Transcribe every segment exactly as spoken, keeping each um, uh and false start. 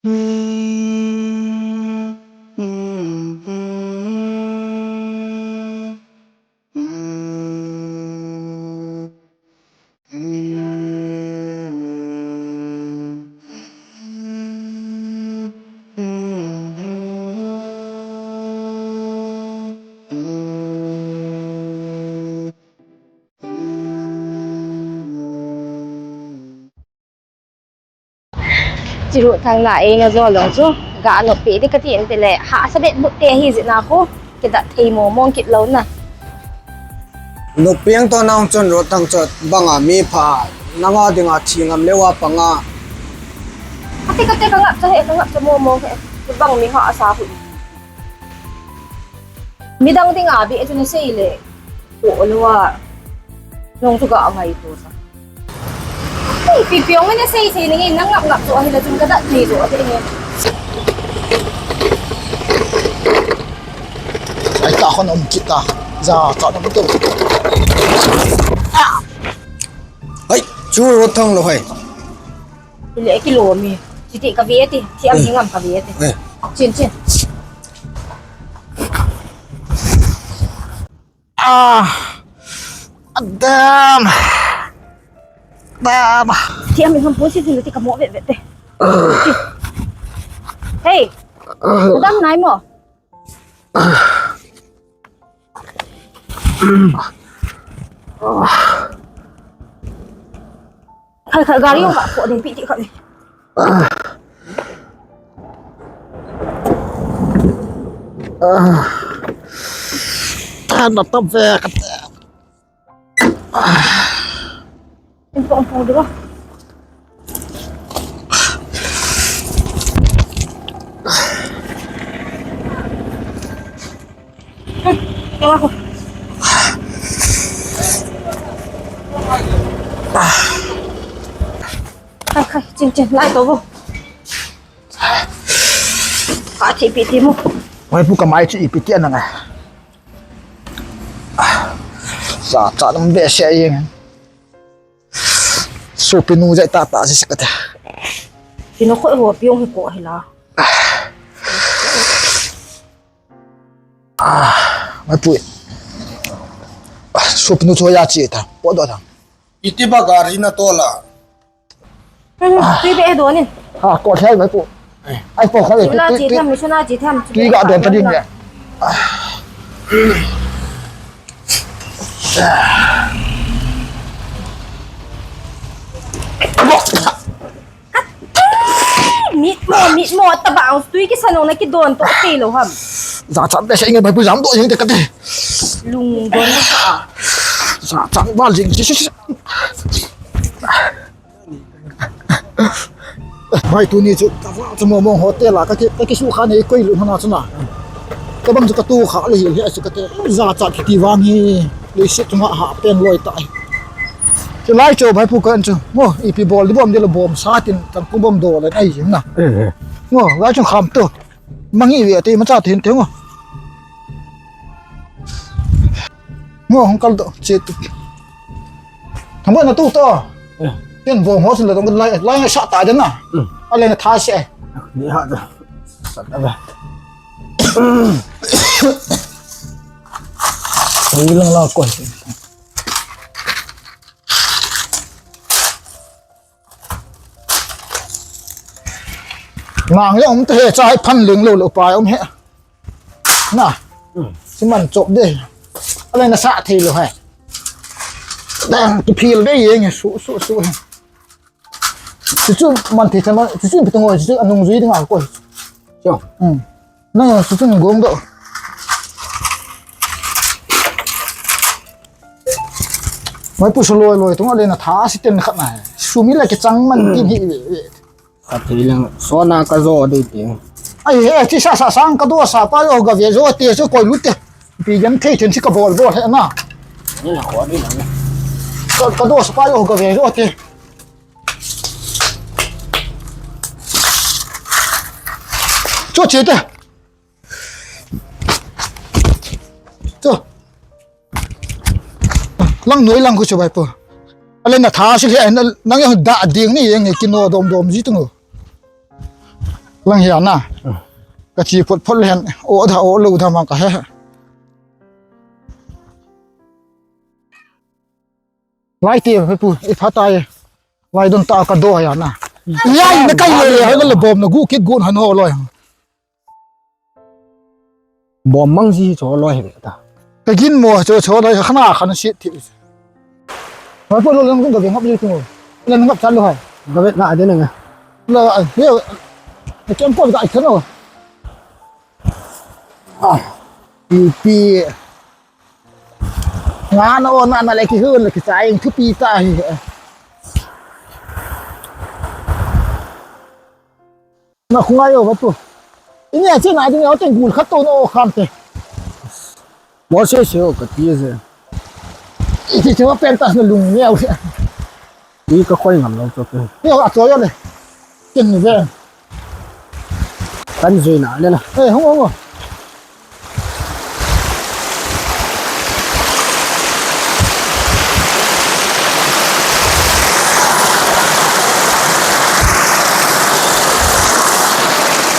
Chiru thang la ei na zo lo chu, ga no pe di ka ti en te le, ha sa bet but te hi zi na khu, ki da thei mo mong kit lo na. Nupeng to nang chun ro thang chot banga mi pha, nanga dinga thi ngam lewa panga. Ati ka te ka ngap cha he, ka ngap cha mo mo he, bang mi ha sa hu. Midang dinga beh chu na sei le. Ko lua. Nong chu ka ngai to sa. Hei, pi piong na sei sei ni nang ngap ngap chu ahi la chun ka dat ni chu ahi ni. Ai ta khon um kit ta. Za ta na to. Hai, chu ro thang lo hai. Ile kilo mi. Chiti ka ve ti, thiam ni ngam ka ve ti. Eh. Chin chin. Ah. Adam. Adam. Thiam ni ngam pu si si ti ka mo ve ve te. Hey. Adam nai mo. Khai khai gari ka ko ding pi ti kha ni. Tan na tam ve ka. Empong empong dulu. Hmm, tengok aku. Khai, khai, chin, chin, lai to bu. Ka thi pi ti mu. Wai pu ka mai chu ipi ti ananga. Sa cha dam be se yin. Sopinu jai ta ta si kate. Kino khoi ho piong hi ko hi la. Ah, mai pui. Ah, sopinu cho ya chi ta. Po do ta. Iti ba gari na to la. Hmm, tui be do ni. Ha, ko thai mai pu. Ai, po kha le. Suna chi tham, suna chi tham. Tui ga don ta din ya. Mit mo, mit mo, tabang tui ki sanong na ki don to te lo ham. Za chan be se nge bai pu jam do jeng te ka te. Lung don ka. Za chan ba jeng. Mai tuni chu, ka va chu mo mo hotel a, ka ki, ka ki su kha nei koi lu hana chu na. Ka bang chu ka tu kha le hi, hi chu ka te, za cha ki ti vang hi, le si tu ma ha pen loi ta. Chu lai chu, mai pu kan chu, mo, ipi bol di bom di lo bom sa tin, kan ku bom do le, ai, na. Eh, eh. Mo, lai chu kham tu. Mangi ve te, ma cha tin te mo. Ngo hong kal to, che tu. Thang na tu to. Eh. Tin vo ngo sin la tong lai, lai sa ta den na. Hmm. Ale na tha se. Ni ha da. Sa ta ba. Ni lang la ko. Nang le um te he cha hai phan ling lo lo pa um he. Na. Hmm. Siman chop de. Ale na sa thei lo hai. Dang ki phil de yeng su su su. Chu chu man thei cha ma, chu chu pi tong chu chu anung jui ding a ko. Chu. Hmm. Na chu chu gom do. Mai pu su loi loi tung ale na tha si ten khat na. Sumi la ki chang man tin hi ve ve. Ka thei lang, sona ka jo dei te. Ai, eh, chi sa sa sang ka do sa pa yo ga ve jo te chu koi lu te. Pi jam thei then chi ka bol bol he na. Ni na ko dei lang. Ka, ka do sa pa yo ga ve jo te. Chu che te. Chu. Lang noi lang ko chu bai po. Ale na tha si le na, nang ya da ding ni yeng ki no dom dom ji tu ngo. Lang hi ana. Ka chi phot phot len. O da o lo da mang ka he. Lai te he pu, i pha tai. Lai don ta ka do ya na. Lai na kai le le ha le bom na gu kit gun han ho loi. Bom mang ji cho loi he ta. Ka gin mo cho cho loi khana khan si ti. Mai pu lo leng ka ve ngap ji tu. Leng ngap chan lo hai. Ka ve na de na. La he. Kem ko ga i khano. Ah. Pi pi. Nga na o na na le ki hun le ki sa ing thupi ta hi. Na khunga yo va tu. Ini a chen a ding yo teng gul khat to na o kham te. Mo se se o ka ti se. Iti che va pen ta na lung neo se. Ui ka koi ngam lo cho ke. Yo a cho yo le. Ken ni ve. Kan zui na le na. Eh, hung hung.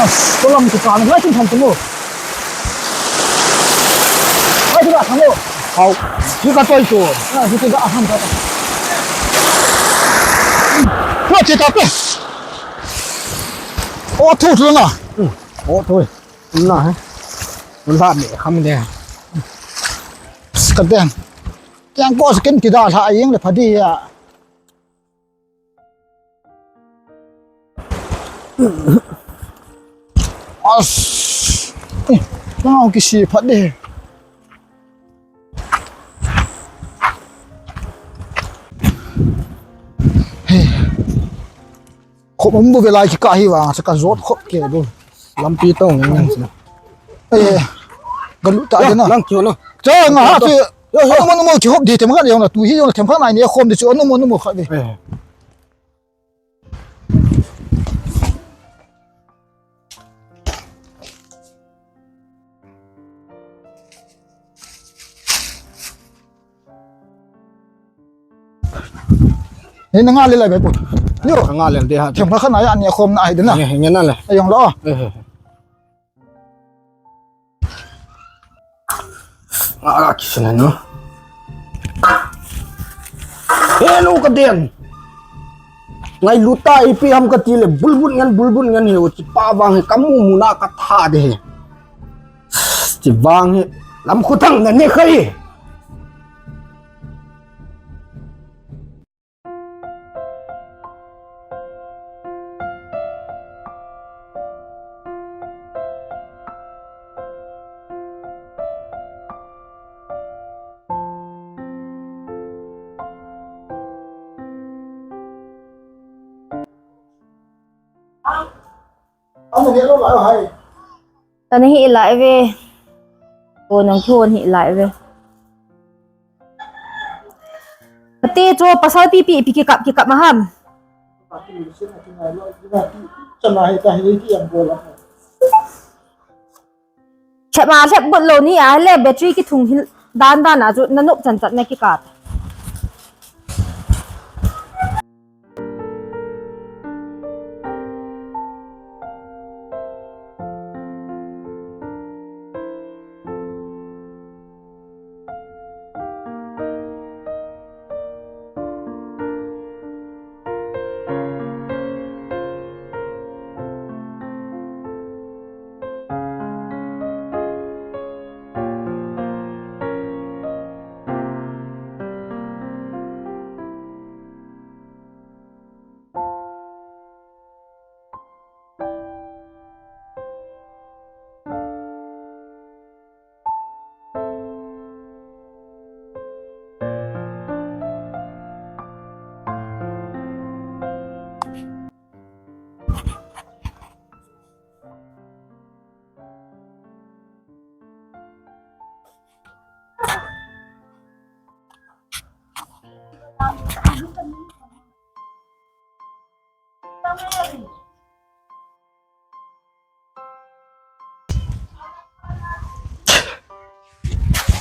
As, ko lam ko kan lai tin tham tu mo. Ai tu da tham mo. Hau. Ki ka toi tu. Ah, ki ka ham ta. Ko che ta pe. O thu thu na. O thu. Na he. Mun ba me kham de. Ka den. Yang ko skin ki da la yeng le phadi ya. As. Eh, na ki si phadi. Khop um bu ve lai ki ka hi vang, sa ka zot khop ke bu. Lampi tong ngang si. Eh, galu ta de na. Lang kyo na. Cha nga ha tu. Yo, yo. Anu mo, anu mo, ki hop di tem khat yong na, tu hi yong na tem khat nai ni khom di chu, anu mo, anu mo khat di. Eh. Ni na nga le lai be pu. Yo. Nga le de ha. Them kha na ya ni khom na ai de na. Nge, nge na le. Ai yong lo. Eh, eh. Ah, kisana no. Hello, ka den. Ngailu ta ipi ham ka ti le, bulbul ngan, bulbul ngan he, o chi pa vang he, ka mu mu na ka tha de he. Chi vang he, lam khu thang na ne khai. Ana hi lo lai hai. Tani hi lai ve. Ko nang thon hi lai ve. Kati chu pasal pi pi pi ki kap ki kap ma ham. Chana hi ta hi ki am bola. Lhep a lhep got lou ni a le battery kithung hi dan dan a chu na nop chan chan na kikap.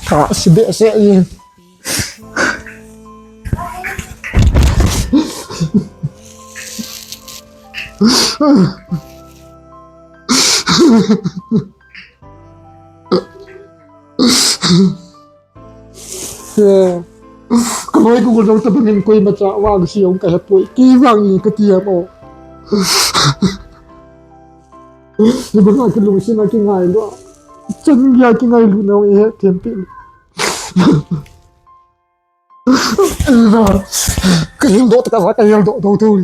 Ka si behseh e. Kaloi kagol jong tabang in koima cha vangse jong kahepoi. Kei vang hi kati ham o. Hibanga kilungsetna kingailu a, chan geiya kingailu nau ihet thempi. Kahel doh tah a, kahel doh thouthou.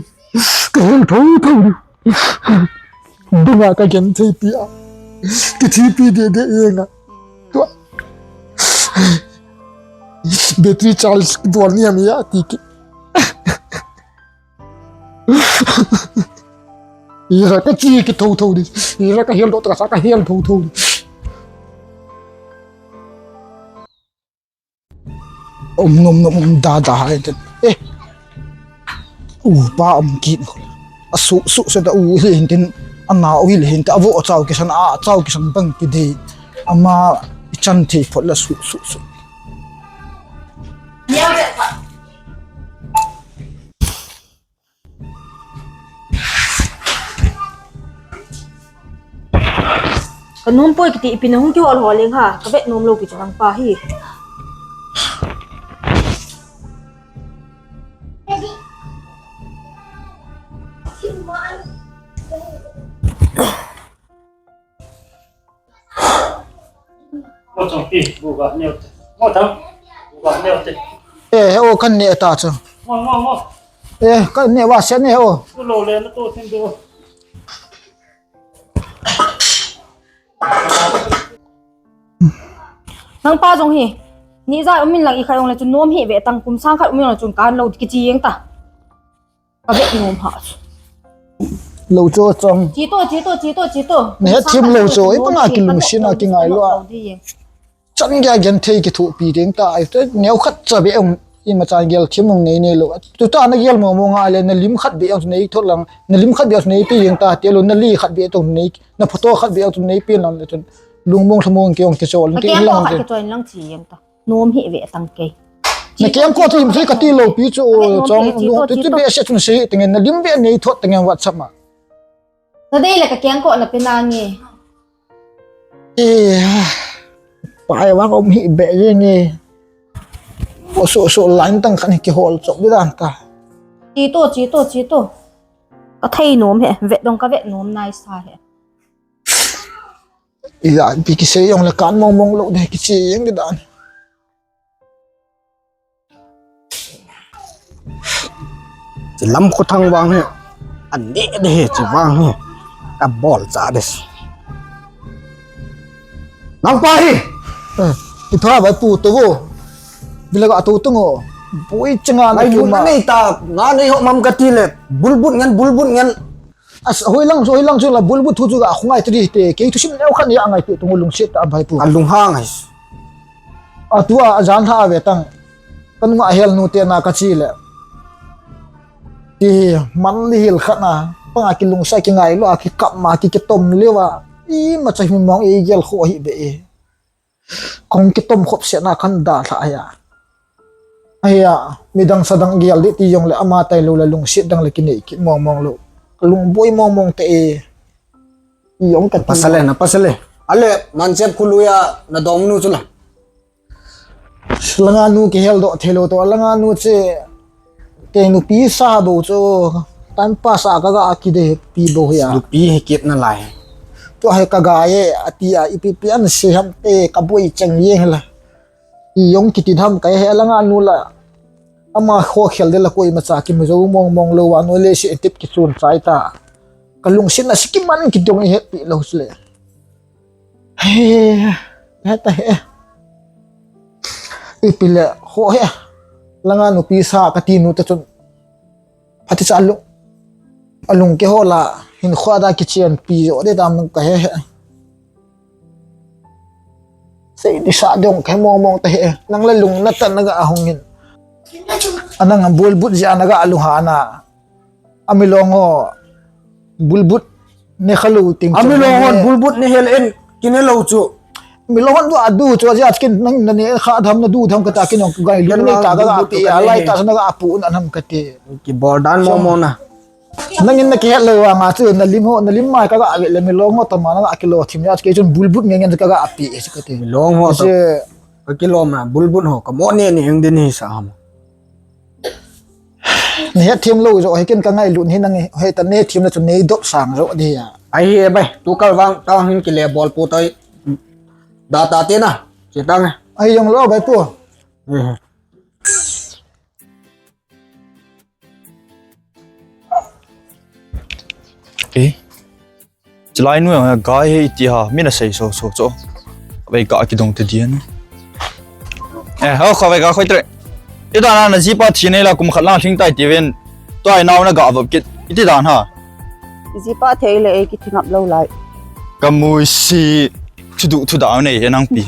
Kahel thouthou. Dunga kagenthei pi a, kithipi dede inga. Tua. Battery charge bol ni ami a tiki. Ira kachi kithouthou di. Ira kahel doh tah a kahel thouthou di. Um, nom, nom, um, da, da, hai, tin. Eh. Upa, um, kit. Asu, su, su, da, u, hi, tin. Ana, u, hi, tin. Avo, chau, kisan, a, chau, kisan, bang, ki, di. Ama, ichan, thi, phot, la, su, su, su. Ka nom poi kiti, ipi na hung kihol hol leng ha, ka vet nom lou pi chu nang pa hi. Mo chong pi, bu ga neo te. Mo thang, bu ga neo te. Eh, he o kan ne ta chu. Mo, mo, mo. Eh, kan ne va se ne o. Tu lo le na tu thin du. Nang pa jong hi. Ni ja um in lang i khai ong le chu nom hi ve tang kum sang khat um in lang chun kan lo kichi jeng ta. Ka vet nom ha. Lo cho chong. Chi to, chi to, chi to, chi to. Ne thim lo cho, i panga kilungsetna kingailu a. Chan geiya genthei kithopi ding ta, ai te neo khat cha be ong, imacha gel thim ong nei nei lou. Tu ta na gel mo mo ngai le, na lim khat be ong nei thot lang, na lim khat be ong nei pi jeng ta, te lo na li khat be ong nei, na photo khat be ong nei pi lang le chun. Lungmong lhamong ke ong ke chol, ke lang ke. Khat ke chol lang chi jeng ta. Nom hi ve tang kei. Na kengkoh thim thei kati lou pi chu chong, tu tu be se chun se teng na lim be nei thot teng WhatsApp ma. Na dei le ka kengkoh na pe na nge. Eh, pai wa ko mi be ye nge. O so so line tang khat kihol chop di dan ta. Chi to, chi to, chi to. Ka thei nom he, vet dong ka vet nom nai sa he. Ila, pi kisei jong le kan mong mong lou de kichi jeng di dan. Chi lam khu thang vang he. An ne de he chi vang he. Ka bol cha de. Nang pa hi. Eh, i pha bai pu to vo. Bila ga to to ngo. Boi changa na mai ki bu ma. Nei ta, nga nei ho mam kati le. Bulbut ngen, bulbut ngen. As, hoilang, hoilang chu la bulbut thu chu ga khungai tri te, kei thusim neo khat ni a ngai tu, tu lungset ta bai pu. Ka lunghang ai. A tua, a jan ha ve tang. Ka nunga hel nu te na ka chi le. Ki man li hil khat na, panga kilungsa kingailu a, kikap ma, ki kitom liu a. Imacha hi mong i gel kho hi be e. Kong kitom khop se na kan da tha ya. Aya, midang sadang gel di ti jong le ama tai lo le lungset dang le kinei ki mong mong lo. Ka lungboi mong mong te e. I jong ka ti. Pasal e, na pasal e. Ale, man chep khulu ya na dom nu chu la. Langa nu kihel doh thei lou to, langa nu che, kei nupi sa bou chu, time pass a ka ga kide pi bou hi a. Nupi hi kit na lai. Tu hi ka ga ye, ati a, ipi pi an se ham te, ka boi cheng ye la. I jong kiti tham ka he langa nu la. Ama kho khel de la koimacha kimu jou mong mong lou a, nu le si tip kichun chai ta. Ka lungset na si kiman kidong i het pi lou le. He, he ta he. Ipi le, ho he. Langa nupi sa ka ti nu ta chun. Phatecha alung. Alung kihol a, hin khua da kichen pi jo de dam nung ka he he. Sei di sa dong ka he mong mong ta he. Nang le lung na ta na ga hung hin. Anang bulbut ja na ga alu ha na. Amilong ho bulbut ne khalu ting. Amilong ho bulbut ne hel en kine lo chu. Milong ho du adu chu ja kin nang na ne kha dham na du dham ka ta kin ong gai lu ne ta ga pi a lai ta na ga pu na nam ka te. Ki bol dan mo mo na. Nangin nakihet lou vanga chu, nalim ho, nalim mai kaga vet le milong ho tama naga kilo thim ya, kei chun bulbut ngen ngen kaga pi chu kati. Milong ho to. Chu kakilom na, bulbut ho, kamo ne ne hing din hi sa ham. Nahet thim lou jo, hiken kangailut hi nang, heta nahet thim na chu neidop sang jo di ya. Ahi e bai, tukal vang, tang hin kile bol pu toi. Da ta te na, che tang e. Ahi jong lou bai pu. Eh. Eh. Chilai nu jong ga hi iti ha, min asei so so cho. Vai ga kidong te dian. Eh, ho kha vai ga khoi tre. Iti dan a najipa thi nei la kum khat lang lhing tai ti ven. Tua inao naga vop kit. Iti dan ha. Jipa thei le ei kithi ngap lou lai. Kamui si thudu thuda nei e nangpi.